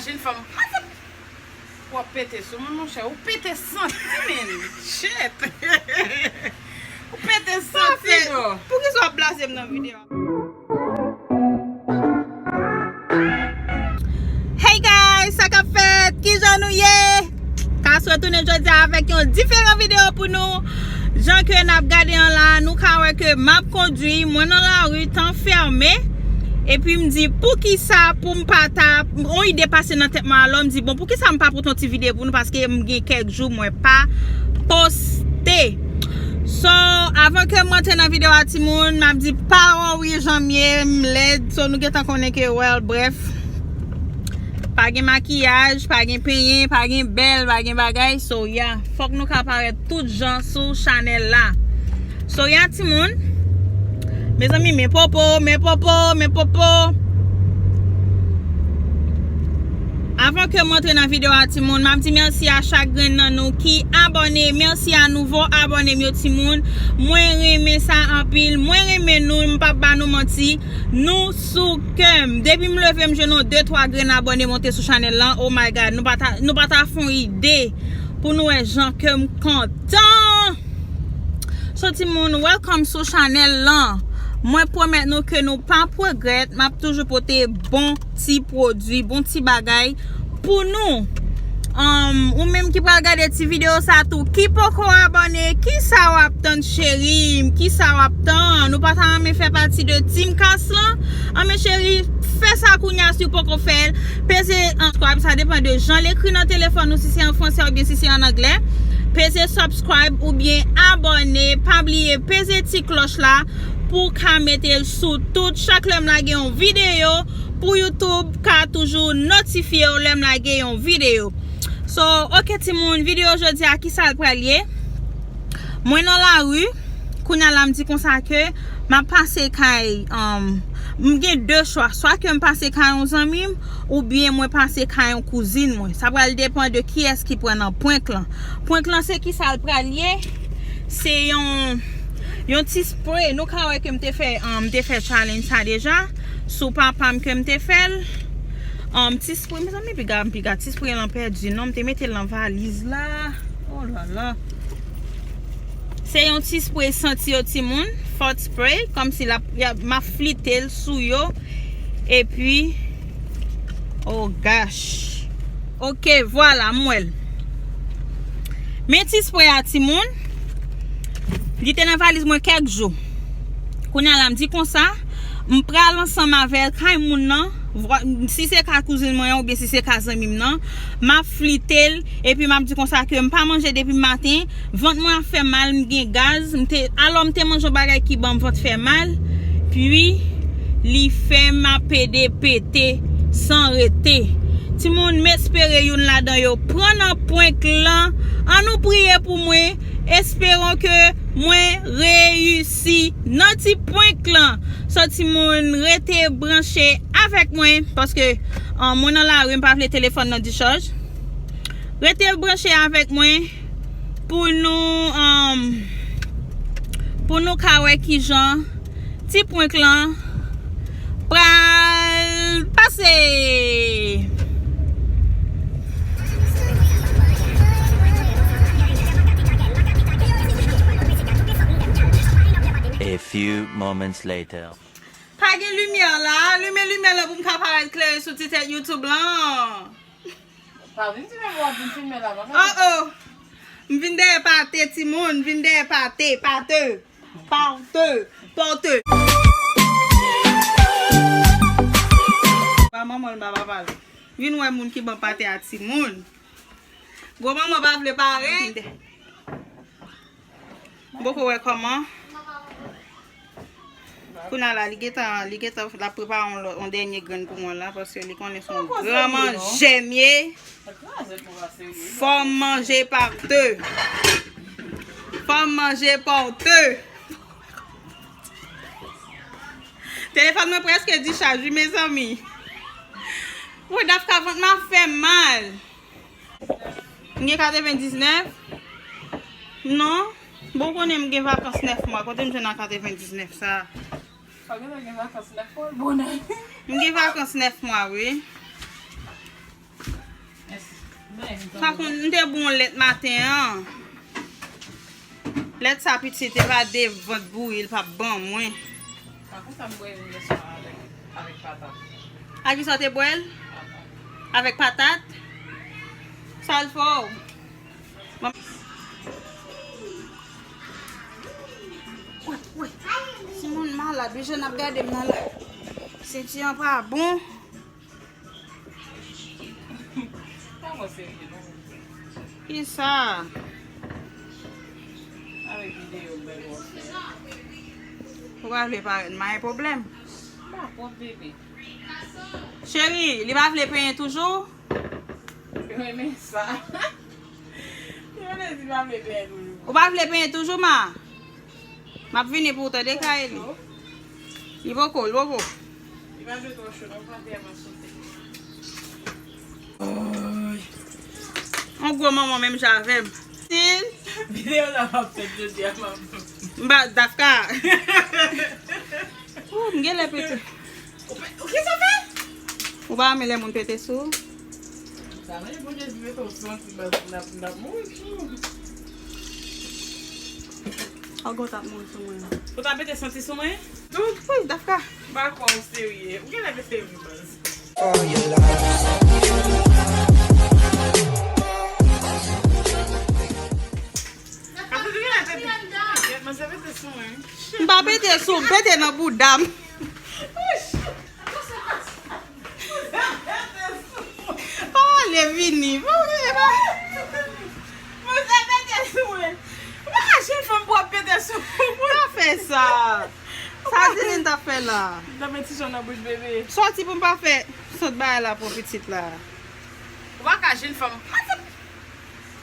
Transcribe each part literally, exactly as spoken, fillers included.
Jenn fanm, w ap pete sou mwen, monchè. Ou pete santi, men. Shit. Ou pete santi. Poukisa w ap blaze m nan videyo a? Hey guys, sa k ap fèt? Kijan nou ye? Ka sou retounen jodi a avèk yon diferan videyo pou nou. Jan ke n ap gade an la, nou ka wè ke m ap kondui, mwen nan lari, tan fèmen. Epi m di, poukisa pou m pa ta, yon ide pase nan tèt mwen alò, m di, bon, poukisa m pa pote yon ti videyo pou nou, paske m gen kèk jou mwen pa poste. So, avan ke m rantre nan videyo a, timoun, m ap di, pawòl wi, jan m ye, m lèd. So, nou gentan konnen ke, well, bref. Pa gen makiyaj, pa gen penyen, pa gen bèl, pa gen bagay. So, yeah, fòk nou ka parèt tout jan sou chanèl la. So, yeah, timoun. Mezanmi, men popo, men popo, men popo. Avan ke m antre nan videyo a, timoun, m ap di mèsi a chak grenn nan nou ki abòne. Mèsi a nouvo abòne m yo, timoun. Mwen renmen sa anpil. Mwen renmen nou, m p ap ba nou manti. Nou sou kè m. Depi m leve m jwenn yon de twa grenn abòne monte sou chanèl lan. Oh my God, nou pa ta, nou pa ta fè yon ide pou nou wè jan ke m kontan. So, timoun, welcome sou chanèl lan. Mwen pwomèt nou ke nou p ap regrèt. M ap toujou pote bon ti pwodui, bon ti bagay pou nou. Um, ou menm ki pral gade ti videyo sa tou, ki poko abòne, kisa w ap tann, cheri m? Kisa w ap tann? Ou pa ta renmen fè pati de Team Kas lan? Anben, cheri, fè sa kounye a si w poko fè l. Peze, um, subscribe, sa depann de jan l ekri nan telefòn ou, si se an fransè oubyen si se an anglè. Peze subscribe oubyen abòne. Pa bliye peze ti klòch la pou w ka mete l sou tout. Chak lè m lage yon videyo, pou YouTube ka toujou notifye w lè m lage yon videyo. So, ok, timoun, videyo jodi a, kisa l pral ye? Mwen nan lari, kounye a la m di konsa ke m ap pase kay, um, m gen de chwa, swa ke m pase kay yon zanmi m, oubyen mwen pase kay yon kouzin mwen. Sa pral depann de kiyès ki pran nan prank lan. Prank lan se kisa l pral ye? Se yon, yon ti spray. Nou ka wè ke m te fè, um, m te fè challenge sa deja. Sou papa m ke m te fè l. Um, ti spray, mezanmi, piga, piga, ti spray lan pèdi non, m te mete l nan valiz la. Oh la la. Se yon ti spray santi yo, timoun. Fòt spray, kòmsi l ap, y ap, m ap flite l sou yo. Epi, oh gosh. Ok, vwala, m wè l. Men ti spray a, timoun. Li te nan valiz mwen kèk jou. Kounye a la, m di konsa, m pral ansanm avè l kay moun nan. Vwa-, si se kay kouzin mwen an, oubyen si se kay zanmi m nan, m ap flite l, epi m ap di konsa ke m pa manje depi maten, vant mwen ap fè mal, m gen gaz, m te, alò m te manje yon bagay ki ban m vant fè mal, pi li fè m ap pede pete san rete. Timoun, m espere youn ladan yo pran nan prank lan. Ann nou priye pou mwen. Esperon ke mwen reyisi nan ti prank lan. So, timoun, rete branche avèk mwen, paske, ah, mwen nan lari, m pa vle telefòn nan dichaj. Rete branche avèk mwen pou nou, um, pou nou ka wè kijan ti prank lan pral pase. A few moments later. Pa gen limyè la. Limen limyè la pou m ka parèt klere sou ti tèt YouTube lan. Pa vin filme m, w ap vin filme la, pa. Oh, oh. M vin dèyè pate, timoun. M vin dèyè pate, pate. Pate, pate. Ba manman l, ba papa l. Vin wè moun ki ban pate a timoun. Gwo manman pa vle parèt. Boko wè kòman. Kounye a la, li gentan, li gentan, l ap prepare yon lòt, yon dènye grenn pou mwen la, paske li konnen se yon gran manjè m ye. Fò m manje pa de. Fò m manje pa de. Telefòn mwen prèske dichaj, wi, mezanmi. Woy, Dafka, vant mwen ap fè mal. M gen katrevendiznèf? Non. Bon, konnen m gen vakans nèf mwa. Kote m jwenn a katrevendiznèf sa? Pa gen lè gen vakans nèf mwa, bonè. M gen vakans nèf mwa, wi. Sa konn, m te bwè yon lèt maten an. Lèt sa pitit, e pa de vant bouyi l p ap ban mwen. Pa konn sa m bwè yèswa avèk, avèk patat. A kisa w te bwè l? Avèk patat? Sa l fè w? Ban m. Wè, wè. Timoun malad, wi, jan n ap gade m nan la. Senti an pa bon. Pa pran serye non. Kisa? Avèk videyo bèl w ap fè. Ou pa vle parèt, m pa gen pwoblèm. M pa kont bebe. Cheri, li pa vle penyen toujou? Renmen sa. Yo vle di pa vle penyen toujou. Ou pa vle penyen toujou, ma? M ap vini pou ou tande, Kayli. Li poko, li poko. Li pa jwe twò cho, non, pa tèlman sote. Ay. On gwo manman menm jan avè m. Sil. Videyo la m ap fè jodi a, manman. M ba Dafka. Ou, m genlè pete. Ou pe-, ou kisa w fè? Ou pa renmen lè moun pete sou ou? Sa vle Bondye di mete w sou yon ti baz n ap, n ap mouri sou ou. Ou t ap mouri sou mwen. Ou t ap pete santi sou mwen? Tout. Wi, Dafka. M pa kwè w serye. Ou genlè pete vre baz. Apre ou genlè pete. Kèt, manzè pete sou mwen. M pa pete sou, m pete nan bouda m. Pa ale vini. Pa ale, pa. Manzè pete sou mwen. Ou pa ka jwenn fanm pou w ap pete sou mwen. Pa fè sa. Sa Zilin t ap fè la? Nan men ti jan nan bouch bebe. Sòti pou m pa fè sot bagay la pou pitit la. Ou pa ka jwenn fanm.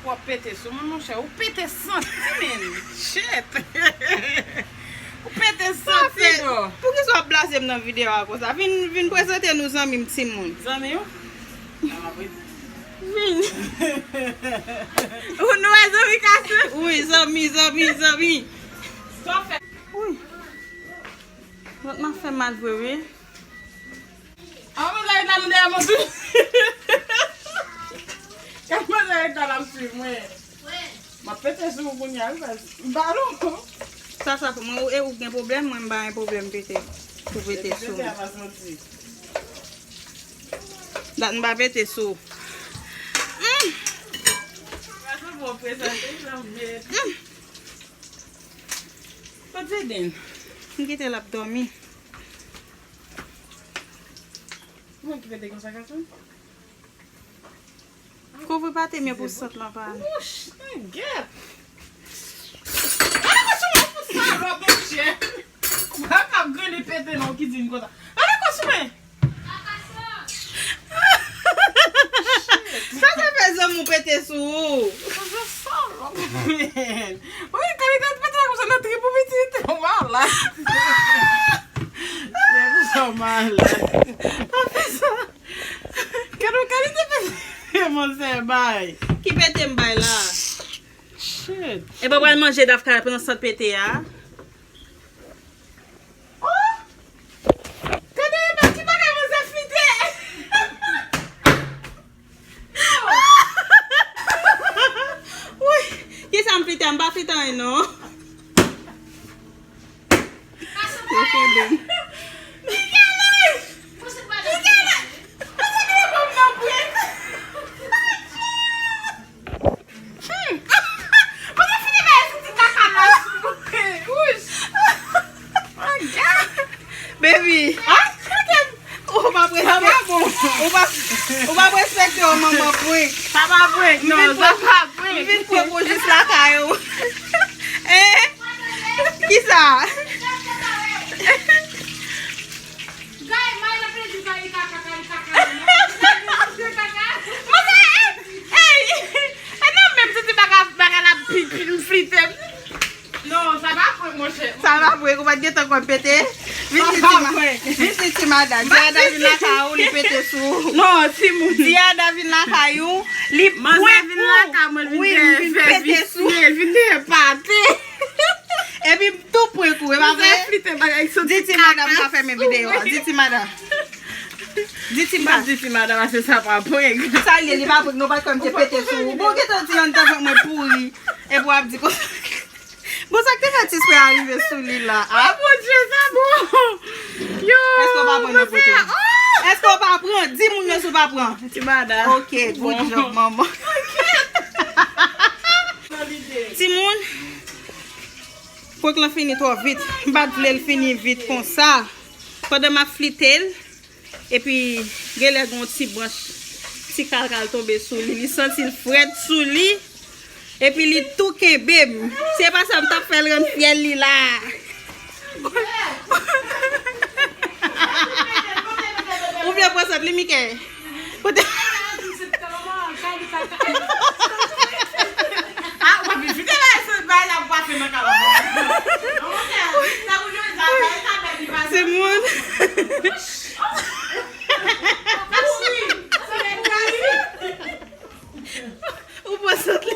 W ap pete sou moun, monchè. Ou pete santi, men. Shit. Ou pete santi, bro. Poukisa w ap blaze m nan videyo a konsa? Vin, vin prezante nou zanmi m, timoun. Zanmi w? Vin. Ou nou wè zanmi kase? Wi, zanmi, zanmi, zanmi. Sa w fè? Wi. Lòt m ap fè mal vre, wi. A, manzè ret la nan dèyè mwen tou. Gad manzè ret la, l ap swiv mwen. M ap pete sou ou kounye a, wi, baz. M pa lou. Sa, sa pou mwen, ou, e ou gen pwoblèm, mwen m pa gen pwoblèm pete. Pou pete sou mwen. Pete a pa santi. Dat m pa pete sou ou. Mm. Gad sa pou w prezante, jan m byen. Mm. Kot Zeden? M kite l ap dòmi. Mwen ki pete konsa, gason? Kouvri pate m yo pou sant lan pa ale. Wouch, men gèt. Gade kòsou mwen pou salòp, monchè. Ou pa ka grili pete nan kizin konsa. Gade kòsou mwen. Sa sa fè zanmi w pete sou ou? Sa fè salòp, men. Wi, kalite pete la konsa nan trip ou pitit. Ou malad. Cheri, sa w malad. Pa fè sa. Gade yon kalite pete manzè bay. Ki pete m bay la? Shit. E pa pral manje Dafka pandan sant pete a? Oh! Tande, men ki bagay manzè flite! Wi, kisa m flite? M pa flite anyen, non. Yo kenbe m. Michele! Michele! Manzè vin pran m nan prank! Hmm. Mwen te fini bay sou ti kaka la sou mwen. Wouch. Baby. Ah, ou pa respekte. Ou pa, ou pa respekte yon manman prank. Sa pa prank, non, sa pa prank. M vin prank ou jis lakay ou. Eh? Kisa? Guy, Myla pedi kaka, kaka, kaka. Mwen se, ey, ey, e nan menm ti bagay, bagay la pi, pi, m flite. Non, sa pa prank, monchè. Sa pa prank, ou pa t gentan kwè m pete. Vin di ti ma-, vin di ti madan. Diada vin lakay ou, li pete sou ou. Non, timoun. Diada vin lakay ou, li prank ou. Wi, m vin pete sou ou. L vin dèyè pate. Epi m tou prank ou, e pa vre? Di ti madanm sa fèmen videyo a. Di ti madanm. Di ti madanm. Di ti madanm, se sa pa prank. Sa l ye, li pa prank, non, pa kòm te pete sou ou. Bon, gentan di yon tan fè mwen pouri. Epi w ap di konsa. Bon, sa k te fè ti spre a rive sou li la? Ah, mon Dieu, sa bon. Yo, èske w pa pran nan kote? Èske w pa pran? Di moun yo si w pa pran. Ti madanm. Ok, good job, manman. Timoun, prank lan fini twò vit. M pa t vle l fini vit konsa. Pandan m ap flite l, epi genlè gen yon ti branch, ti kalkal tonbe sou li. Li santi l frèt sou li. Epi li tou kenbe m. Se pa sa m t ap fè l rann fyèl li la. Ou vle pran sant li, Mike? Kote? Ah, ou pa vin fite la, se bay la, ou pa fè nan kaba. Timoun. Ou pran sant li.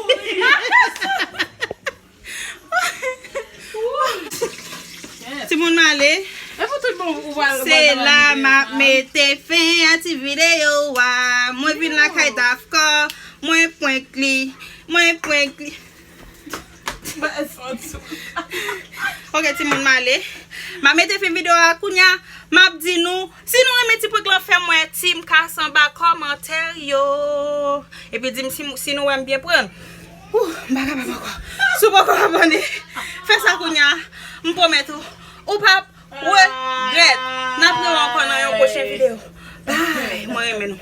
Timoun, m ale. Se la m ap mete fen a ti videyo a. Mwen vin lakay Dafka. Mwen prank li. Mwen prank li. Ok, timoun, m ale. M ap mete fen videyo a kounya. M ap di nou, si nou renmen ti prank lan, fè m wè Team Kas anba kòmantè yo. Epi di m si, si nou wè m byen pran. Ouh, m pa kapab ankò. Si w poko abòne, fè sa kounya. M pwomèt ou, ou p ap regrèt. N ap wè ankò nan yon pwochen videyo. Bye, mwen renmen nou.